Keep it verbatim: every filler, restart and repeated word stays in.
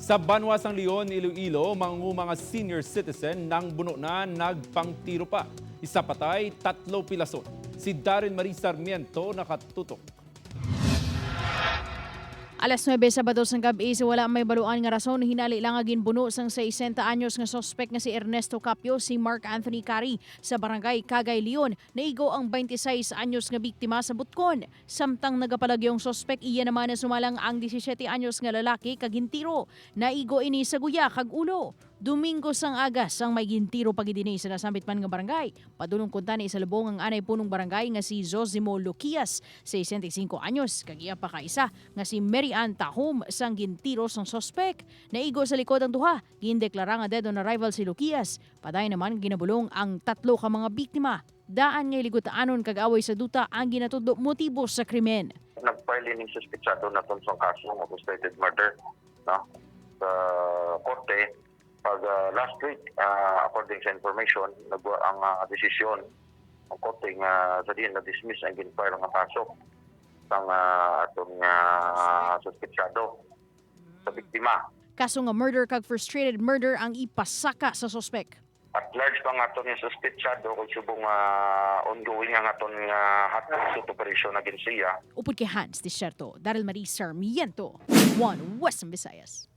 Sa banwa sang Leon, Iloilo, mga, mga senior citizen nang buno na, nagpangtiro pa. Isa patay, tatlo pilason. Si Darren Marie Sarmiento nakatutok. Alas nuebe Sabado sang gab-i, sa wala may baluan nga rason, hinali lang nga ginbuno sang sesenta anyos nga suspek nga si Ernesto Capio si Mark Anthony Cari sa barangay Cagay, Leon. Naigo ang twenty-six anyos nga biktima sa butkon. Samtang nagapalagyo ang suspek, iya naman nasumalang ang disisiete anyos nga lalaki kag gintiro. Naigo ini sa guya kag ulo. Domingo sang aga sang may gintiro pa gid ini sa nasambit man nga barangay. Padulong kuntani sa lubong ang anay punong barangay nga si Zosimo Luquias, sesenta y cinco anyos, kag iya pa ka isa nga si Mary Ann Tahom sang gintiro sang suspek. Naigo sa likod ang duha. Gindeklara nga dead on arrival si Luquias. Padayon naman ginabulong ang tatlo ka mga biktima. Daan nga hiligutaanon kag away sa duta ang ginatudlo motibo sa krimen. Nag-file ining suspetsado naton sang kaso nga frustrated murder, no, sa korte. Pag, ah, last week, ah, according sa information, nagwa ang, ah, desisyon ang korte nga sa diin na-dismiss ang gin-file nga kaso sang, ah, aton nga suspetsado sa biktima. Kaso nga murder kag frustrated murder ang ipasaka sa suspek. At large pa nga aton yung suspetsado kung subong, ah, ongoing ang aton nga hot pursuit operation against siya. Upod kay Hans Desierto, Daryl Marie Sarmiento, One Western Visayas.